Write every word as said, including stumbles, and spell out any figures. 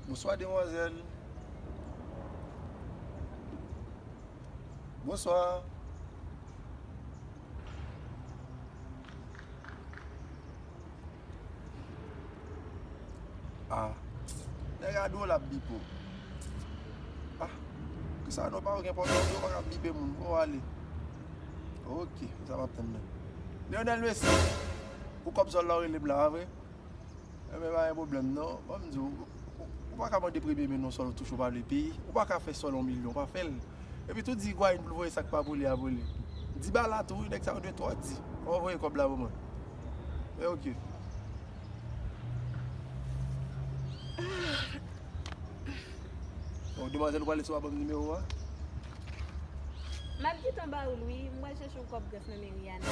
Bonswa, demwazèl. Bonswa. Ah. Nèg a di w l ap bipe w. Ah. Kisa non, pa gen pwoblèm, ou pa ka bipe moun, bon, ale. Ok, sa m ap tann nan. Lionel Messi, pou kòb sòl la w rele m la, pa vre? Enben, pa gen pwoblèm non. Ban m di w, ou, ou pa ka mande premye men non sòl ou touche w pa vle peyi. Ou pa ka fè sòl yon milyon, pa fè l. Epi tou di Higuain pou l voye sa k pa pou li a pou li. Dybala tou, wi, nèg sa yo dwe twò di. Kòman voye kòb la pou mwen? Men ok. Bon, demwazèl, ou prale sou a ban m nimewo a? M ap gentan ba ou l wi, m pral chèche yon kòb grès nan men Rihanna.